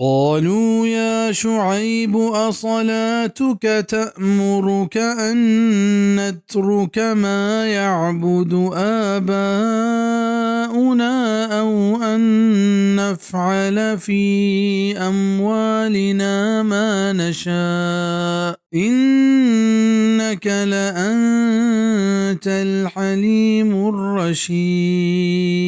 قالوا يا شعيب أصلاتك تأمرك أن نترك ما يعبد آباؤنا أو أن نفعل في أموالنا ما نشاء إنك لأنت الحليم الرشيد۔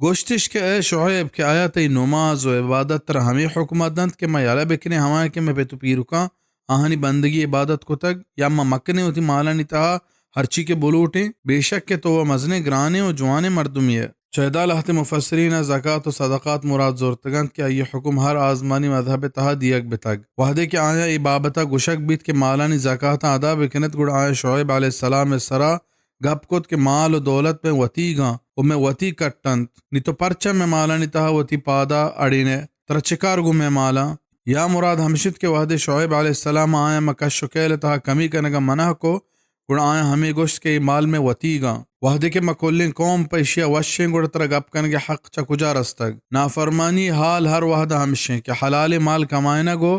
گوشتش کہ اے شعیب، کہ آیا تئی نماز و عبادت ترا ہمے حکم دنت کہ ما یلہ بکنیں ہمایاں کہ مئے پت و پیرکاں آہانی بندگی عبادت کتگ، یا ما مکنیں وتی مالانی تہا ہرچی کہ بلوٹیں؟ بے شک کہ تو و مزنیں گرانیں و جوانیں مردمے ئے۔ چہ ادا لہتے مفسرین ء زکات و صدقات مراد زرتگ انت کہ آئی حکم ہر آزمانی مذہب ء تہا دیگ بتگ۔ وہدے کہ آیاں اے بابت ء گوشگ بیت کہ مالانی زکاتاں ادا بکنت، گڑا آیاں شعیب علیہ السلام ء سرا گپ کت کہ مال و دولت مئے وتیگاں و مئے وتی کٹ انت، نی تو پرچا مئے مالانی تہا وتی پادا اڑینئے؟ ترا چکار گوں مئے مالاں؟ یا مراد ہمشت کہ وہدے شعیب علیہ السلام آیاں ماں کش و کیل ء تہا کمی کنگا منع کو، گڑا آیاں ہمے گوشت کہ اے مال مئے وتیگاں۔ وہدے کہ ما کلیں قوم پہ اشیا وشیں، گڑا ترا گپ کنگے حق چہ کجا رستگ؟ نافرمانی حال ہر وہدا ہمشیں کہ حلالیں مال کمائینگ و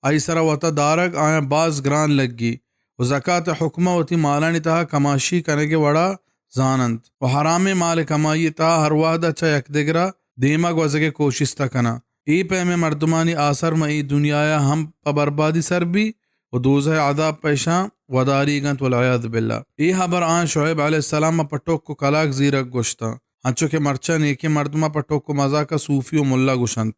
آئی سرا وتا دارگ آیاں باز گران لگی و زکات حکمہ وتی مالانی تہا کماشی کنگے وڑا زاننت و حرامیں مال کمائی تہا ہر وہدا چہ یک دگرا دیما گوزگے کوشستا کناں۔ اے پیمیں مردمانی آسر ماں اے دنیایا ہم پہ بربادی سر بی و دوزہ عذاب پہ اشاں وداریگ انت والعیاذ باللہ۔ اے ہبر آں شعیب علیہ السلام ء پہ ٹوک و کلاک زیرگ گوشتاں، انچو کہ مرچاں نیکیں مردماں پہ ٹوک و مزاک ء صوفی و ملا گوشنت۔